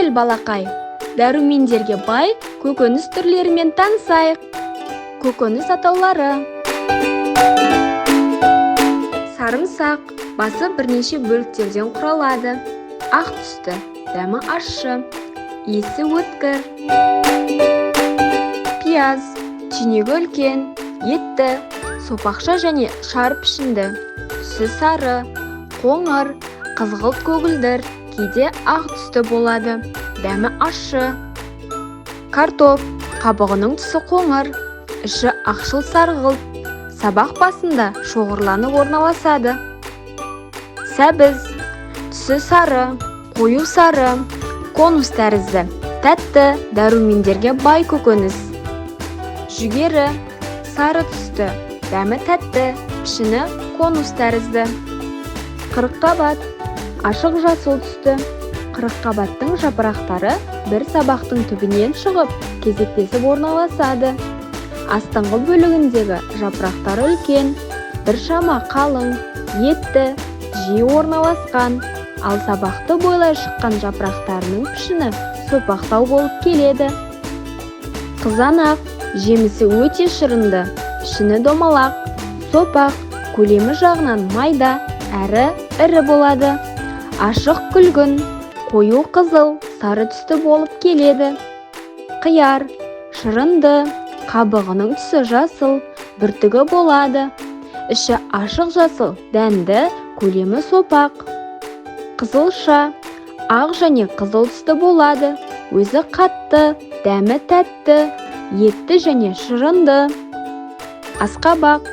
Кел, балақай, дәрумендерге бай көкөніс түрлерімен танысайық. Көкөніс атаулары. Сарымсақ басы бірнеше бөліктерден құралады. Ақ түсті, дәмі ащы, иісі өткір. Пияз түйнегі үлкен, етті, сопақша және шар пішінді. Түсі сары, қоңыр, қызғылт көгілдір, кейде ақ түсті болады. Дәмі ащы. Картоп қабығының түсі қоңыр, іші ақшыл сарғылт, сабақ басында шоғырланып орналасады. Сәбіз түсі сары, қою сары, конус тәрізді, тәтті, дәрумендерге бай көкөніс. Жүгері сары түсті, дәмі тәтті, пішіні конус тәрізді. Қырыққабат ашық жасыл түсті. Қырыққабаттың жапырақтары бір сабақтың түбінен шығып, кезектесіп орналасады. Астыңғы бөлігіндегі жапырақтары үлкен, біршама қалың, етті, жиі орналасқан, ал сабақты бойлай шыққан жапырақтарының пішіні сопақтау болып келеді. Қызанақ жемісі өте шырынды, пішіні домалақ, сопақ, көлемі жағынан майда әрі ірі болады. Ашық күлгін, қою қызыл, сары түсті болып келеді. Қияр шырынды, қабығының түсі жасыл, бүртігі болады. Іші ашық жасыл, дәнді, көлемі сопақ. Қызылша ақ және қызыл түсті болады. Өзі қатты, дәмі тәтті, етті және шырынды. Асқабақ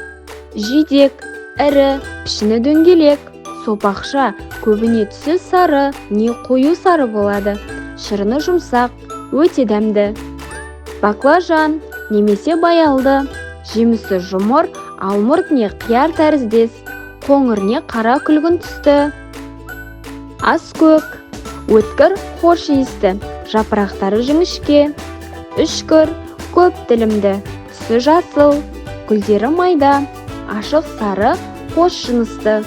жидек, ірі, пішіні дөңгелек, сопақша, көбіне түсі сары не қою сары болады. Шырыны жұмсақ, өте дәмді. Баклажан немесе баялды жемісі жұмыр, алмұрт не қияр тәріздес, қоңыр не қара күлгін түсті. Аскөк өткір, хош иісті, жапырақтары жіңішке, үшкір, көп тілімді, түсі жасыл, гүлдері майда, ашық сары, қос жынысты.